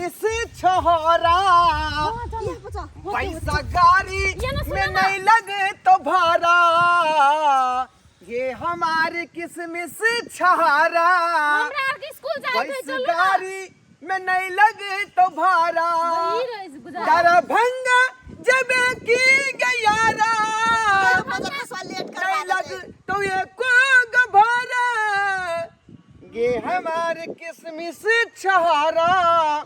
किसमिस छोहरा। हाँ, चलो। ये बचा। पैसा गाड़ी ये ना सुनो में ना। नहीं लगे तो भाड़ा, ये हमारे किसमिस छहारा। हमरा आर के स्कूल जाए के पैसा चलू ना। गाड़ी में नहीं लगे तो भाड़ा, ई रहे से गुजार। दरभंगा जब की गयारा, बजा खसवा लेट करवा नहीं लग देते। तो ये को गभारा, ये हमारे किसमिस छहारा।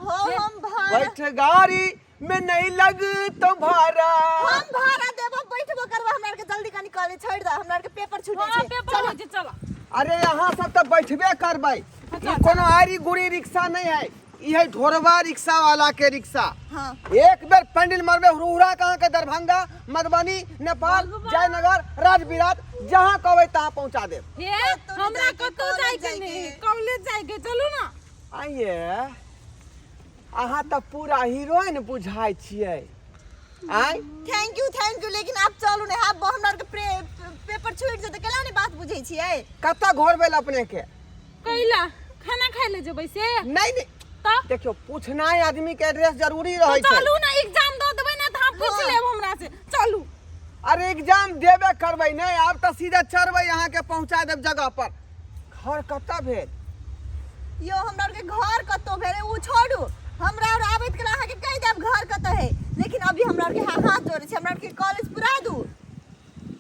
हो हम भाड़ा बैठ गाड़ी में नहीं लग तो भाड़ा। हम भाड़ा देबो, बैठबो करबो। हमरा आर के जल्दी कनी कॉलेज छोड़ दे, हमरा आर के पेपर छूटे हाँ, छै। पेपर हो छै, चलो। अरे यहाँ सब तो बैठबे करबै, ई कोनो आरी गुड़ी रिक्शा नहीं है, ई है ढोरवा रिक्शा वाला के रिक्शा। हाँ। एक बेर पेंडल मारबे हुरहुरा कहाँ के दरभंगा, मधुबनी, नेपाल, जयनगर, राजविराज, जहाँ कहबै तहाँ पहुँचा देब। हे, कतौ नहि हमरा जाइके, कतौ कॉलेज जाइके जाइके। नहि, कॉलेज जाइके, चलू ना। आइये अहाँ तऽ पूरा हीरोइन बुझाइ छियै आँय। Thank you, thank you, लेकिन आप चलू ने, आप हमरा आर के पेपर छूट जेतै। केला नहीं बात बुझै छियै? कतऽ घर भेल अपने के? कैला खाना खाइ ले जेबै से? नहीं नहीं। तऽ देखियौ, पूछनाइ आदमी के एड्रेस जरूरी रहै तऽ छै। चलू ने, एग्जाम दऽ देबै ने तऽ अहाँ पूछि हाँ। लेब हमरा से, चलू। अरे एग्जाम देबे करबै नहि, आब तऽ सीधे चढ़बै, अहाँके पहुँचा देब जगह पर। घर कतऽ भेल? यो हमरा आर के घर कतौ भेलै उ छोड़ू, हमरा और आबैत कला अहाँके कहि देब घर कतऽ है, लेकिन अभी हमरा आर के हाथ जोड़ै छी, हमरा आर के कॉलेज पुरा दू।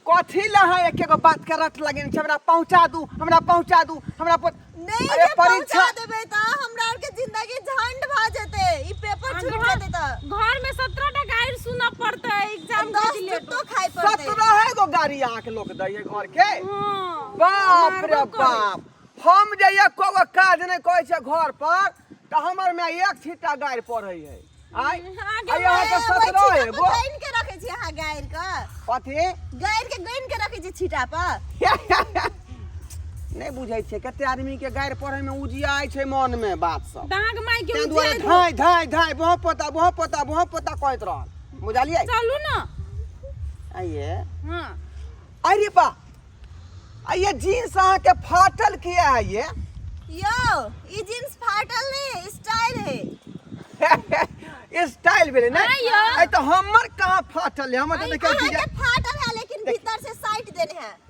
कथी लए अहाँ एके गो बात के रट लगेने छी, हमरा पहुँचा दू, हमरा पहुँचा दू, हमरा नहीं अरे जे परीक्षा पहुंचा देबै तऽ हमरा आर के जिंदगी झंड भऽ जेतै, ई पेपर छूट जेतै तऽ। घर में 17 टा गारि सुनऽ पड़तै एग्जाम 10 के लेट। जुत्तो खाइ पड़तै। 17 गो गाड़ी अहाँके लोक दैये घर के? हाँ। बाप रे मारबो करै। बाप, हम जे एको गो काज नहि करै छियै घर पर तऽ हमर माय एक छिट्टा गारि पढ़ै है। आय आगे आय अहाँके ए, ओहि 17 छिट्टा पर गो गानि के रखै छी अहाँ गारि के? कथी? गारि के गानि के रखै छी छिट्टा पर? नहि बुझै छियै, कते आदमी के गारि पढ़ै में उजियाइ छै मन में बात सब। दाग माय के ताहि दुआरे उजियाइ। धाँइ धाँइ धाँइ बहु पोता बहु पोता बहु पोता कहैत रहल, बुझलियै? चलू ना। आइये। हाँ। अरे बा, आइये जीन्स अहाँके फाटल किया है ये? यो ई जीन्स फाटल नहीं, स्टाइल है। स्टाइल भेलै ने? आइयो। आइ तऽ हमर कहाँ फाटल है, हमर तऽ देखियौ अहाँके डिजाइन फाटल है लेकिन भीतर से साइट देने है।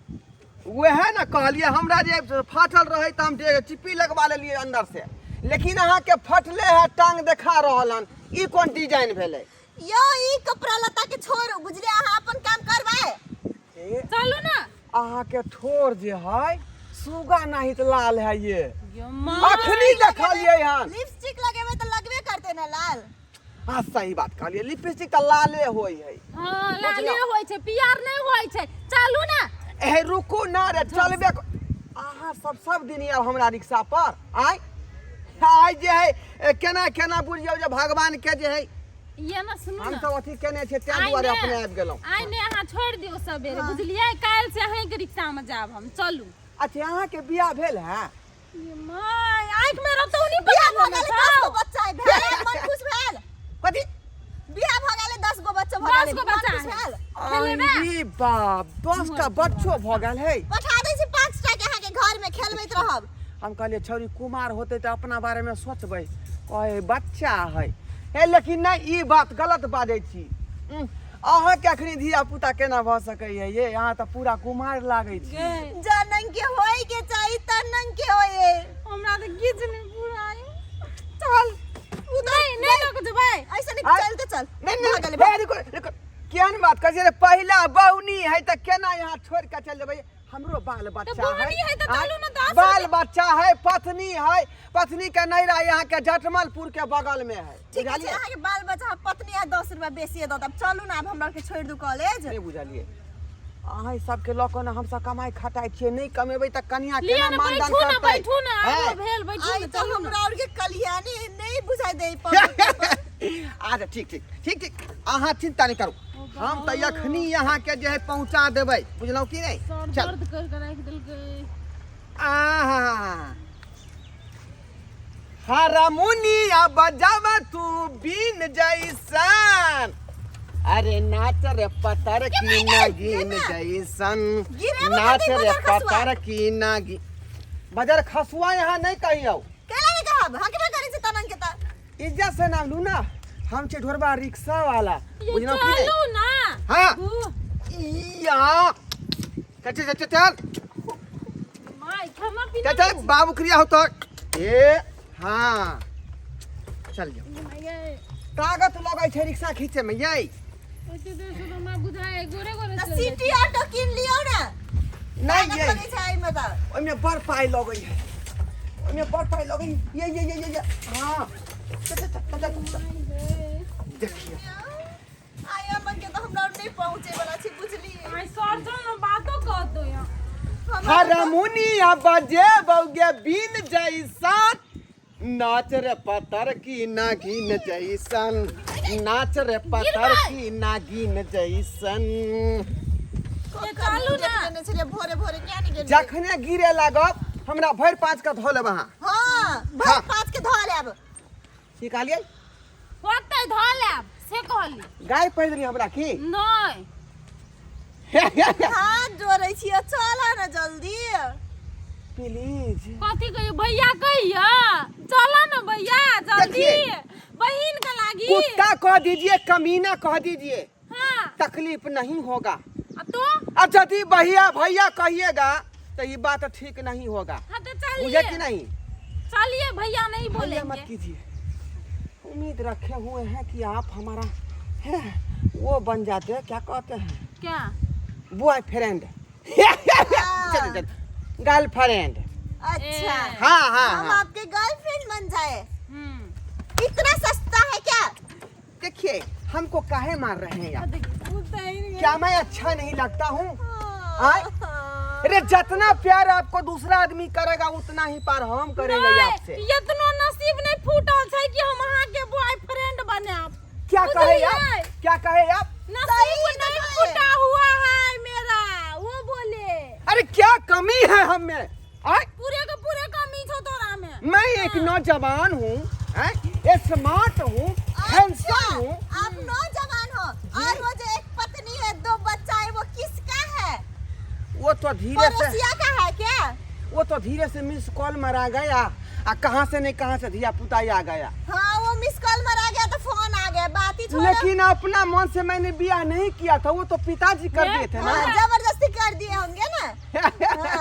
वएह ने कहलियै, हमरा जे फाटल रहै तऽ हम जे चिप्पी लगवा लेलियै अंदर से, लेकिन अहाँके फटले है, टांग देखा रहल हन, ई कोन डिजाइन भेलै? यो ई कपड़ा लत्ता के छोड़ू, बुझलियै? अहाँ अपन काम करबै। ए, चलू ना। अहाँके ठोर जे है सुगा नाहित लाल है ये। यो माँ। अखनी देखलियै हन। लिपस्टिक लगेबै तऽ लगबे करतै ने लाल। हाँ सही बात कहलियै, लिपस्टिक तऽ लाले होइ है। हाँ, लाले होइ छै, पियर नहि होइ छै। चलू ना। ए रुकू ना रे, चलबे अहाँ सब सब दिन आब हमरा रिक्शा पर आय आय जे है, ए, केना केना बुझियौ जे भगवान के जे है ये ना सुनू हम ना। सब अथी केने छियै ताहि आइ दुआरे ने- अपने आबि गेलहुँ। आइ ने अहाँ छोड़ि दियौ सबेरे, बुझलियै? काल्हि से अहींके रिक्शामे जायब हम, चलू। अच्छा अहाँके बियाह भेल है? ये my, आँखिमे रतौनी बियाह पकड़ भऽ लेने गेलै, 10 गो छौ। बच्चा है, भेल मन खुश भेल? कथी? बियाह भऽ गेलै, 10 गो बच्चा भऽ 10 गेलै, गो मन बच्चा खुश है। भेल? खेलेबै? अरे बाप, 10 टा बच्चो भऽ गेल है। पठा दै छी 5 टा के, अहाँके घर में खेलबैत रहब। हम कहलियै छौरी कुमार होतै तऽ अपना बारेमे सोचबै, कहै बच्चा है हे, लेकिन नहि, ई बात गलत बाजै छी। अहाँके अखनी धिया पुता केना भऽ सकैए ये? अहाँ तऽ पूरा कुमार लागै छी। गे, जनन के होय के चाही तनन के होय। हमरा तऽ किछु नहि पूरा। चल, नहीं नहीं लऽ कऽ जेबै। ऐसे नहीं। चल तऽ चल। नहीं भऽ नहीं गेलै। हे, रुको रुको, केहन बात कहै छियै रे? पहिला बहुनी है तऽ केना यहाँ छोड़ि कऽ चलि जेबै? हमरो बाल बच्चा है। बहनी है तऽ आँय? चलू ने 10 बाल बच्चा है, पत्नी है, पत्नी के नैरा यहाँ के जटमलपुर के बगल में है। ठीक छै। बुझलियै? अहाँके बाल बच्चा पत्नी आ 10 रुपया बेसी दऽ देब, चलू ने, आब हमरा के छोड़ि दू कॉलेज। नहि बुझलियै, अहाँ सबके लऽ कऽ ने हमसब कमाइ खटाइ छियै, नहि कमेबै तऽ कनिया लिअ केना ने, मानदान बैठू ने। करतै? बैठू ने। हैं? आरो भेल, बैठू आइ ने। तऽ चलू ने। हमरा आर के कल्याणी नहीं बुझाइ दे पब्लिक पेपर। अच्छा ठीक ठीक ठीक ठीक, अहाँ चिंता नहि करू, हम तऽ अखनी अहाँके जे है पहुँचा देबै, बुझलहुँ कि नहि? सर चल। दर्द कर के राखि देलकै। आहा हारमोनिया बजाव तू बीन जैसन, अरे नाच रे पतर की नागिन जैसन। गिरेबो नाच करतै रे बजर खसुआ। पतर की नागिन, बजर खसुआ यहाँ नहीं कहियौ। कैला नहि कहब? हकबे करै छै तनन के तऽ। इज्जत से नाम लू ना। हम छे ढोरबा रिक्शा वाला, ये बुझलहुँ कि नहि? चलू ना। हाँ। उ, या चल चल चल चल। माय खाना पीना। चल चल बाबू क्रिया हो तो ए हाँ चल जाओ। ये ताकत लगै छै रिक्शा खींचे में यै। ओते देर से तो हमरा बुझाय गोरे गोरे तऽ चल जाइ। सिटी ऑटो कीन लियौ ने। नहि ताकत यै, लगै छै एहिमे तऽ। ओहिमे बड़ पाइ लगै है, ओहिमे बड़ पाइ लगै है। ये ये ये ये ये हाँ चल चल चल चल चल। देखियौ। आइ अमन के तऽ हमरा आर नहि पहुँचे वाला छै, बुझलियै? आइ सर चल ना, बातो कहतो यहाँ। हमरा तऽ- हारमोनिया बजे बौगे बीन जैसन, नाच रे पतर की नागिन जैसन, नाच रे पतर की नागिन जैसन। ये चलू ना। देने छलियै भोरे भोरे, किया नहि गेलियै? जखने गिरे लागब हमरा भरि पाँच के धो लेब अहाँ। हाँ, भरि हाँ। पाँच के धऽ लेब। की कहलियै? होतै धऽ लेब से कहली। गाय पढ़ि देलियै हमरा की? नहि। हाथ जोड़ै छियै, चल ने जल्दी। प्लीज। कथी कहियो भैया, कहियो चलो ना भैया जल्दी। देखिए। बहिन के लागी। कुत्ता कह दीजिए, कमीना कह दीजिए, हाँ, तकलीफ नहीं होगा। अब तो अच्छा यदि भैया भैया कहिएगा तो ये बात ठीक नहीं होगा। हाँ तो बुझे कि चलिए। नहीं? चलिए भैया नहीं भैया मत बोलेंगे। कीजिए। उम्मीद रखे हुए हैं कि आप हमारा है वो बन जाते हैं, क्या कहते हैं? क्या? बॉयफ्रेंड, चलो चलो, गर्लफ्रेंड। अच्छा। ए। हाँ हाँ। हम हाँ, आपके गर्लफ्रेंड बन जाए? हम्म। इतना सस्ता है क्या? देखिए हमको काहे मार रहे हैं यार? देखिए। क्या मैं अच्छा नहीं लगता हूँ? आय? अरे जितना प्यार आपको दूसरा आदमी करेगा उतना ही पार हम करेंगे आपसे। इतनो नसीब नहीं फूटल छै कि हम अहाँ के बॉयफ्रेंड बनाब। क्या कहे आप? बुझलियै? क्या कहे आप? नसीब सही नहीं तो है। फूटा हुआ है मेरा, वो बोले। अरे क्या कमी है हम में? आय? पूरे के पूरे कमी छौ तोरा में। मैं एक नौजवान हूँ, स्मार्ट हूँ, हैंडसम हूँ। आप नौजवान हो और वो जो एक पत्नी है, दो बच्चा है, वो किसका है? वो तो धीरे से पड़ोसिया का है क्या? वो तो धीरे से मिस कॉल मारा गया आ कहाँ से नहीं कहाँ से धिया पुता आ गया। हाँ, वो मिस कॉल मारा गया तो फोन आ गया, बात ही छोड़ो। लेकिन अपना मन से मैंने ब्याह नहीं किया था, वो तो पिताजी कर दिए थे ना। हाँ, जबरदस्ती कर दिए होंगे ना। हाँ,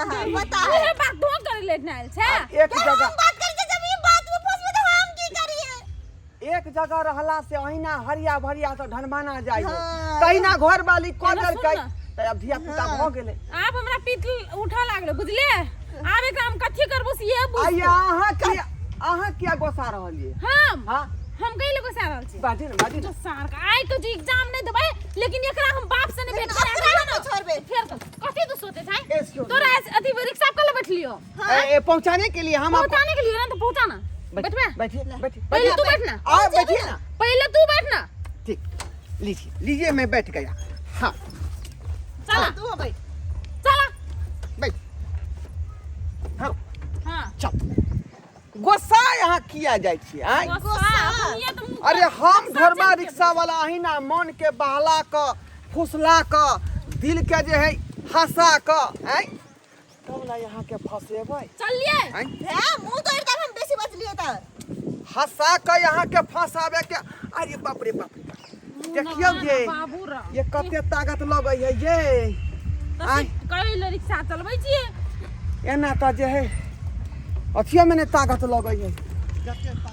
हाँ, पता है। उहे बात तो करे लेट ना आयल छै। एक क्या जगह हम बात करी जब ये बात में फंसबे तो हम की करिए? एक जगह रहला से अहिना हरिया भरिया तो ढनमाना जाइए। हाँ। तहिना घर वाली कह एना सुन देलकै ना। तऽ अब धिया पुता हाँ। भऽ गेलै। आब हमरा पीठ उठा लागल, बुझलिए? आब एकरा हम कथी करबो से ये बुझ। आइया अहाँ किया, अहाँ किया गोसा रहलियै? हम हाँ। हम कहि लोग गोसा रहल छी? बाजू ने, बाजू जो ने। सार के आइ के जो एग्जाम नहीं देबै, लेकिन एकरा हम बाप से नहीं भेट लेकिन कराएब ओकरा ना। हम छोड़बै। फेर तो कथी तू सोचे छै? Excuse me. तोरा अथी रिक्शा पर कल बैठलियो? ए, ए, पहुँचाने के लिए हम आपको पहुंचाने के लिए ना, तो पहुंचाना। बैठबे? बैठिए बैठिए। पहले तू बैठ ना। आप बैठिए ना। पहले तू बैठ ना। ठीक, लीजिए लीजिए, मैं बैठ गया। हाँ। चला। तू हो बैठ। चला। बैठ, हाँ। हाँ। चल, गुस्सा यहाँ किया जाइ छी आँय? गोस्सा अपनिये तो मुँह अरे हम गुस्सा घरमा चलि रिक्शा वाला अहिना मन के बहला क फुसला क दिल के जे है हंसा क आँय, तब ना यहाँ के फंसेबै। चलिए। आँय? हे मुंह तोड़ देब हम बेसी बजलिए तऽ। हंसा क यहाँ के फंसाबे के। अरे बाप रे बाप रे बाप, देखियौ ये बाबू रा ये कते ताकत लगै है ये। आँय? कहि ले रिक्शा चलबै छियै। एना तऽ जे है अथियो में नहि ताकत लगै है जते ताकत।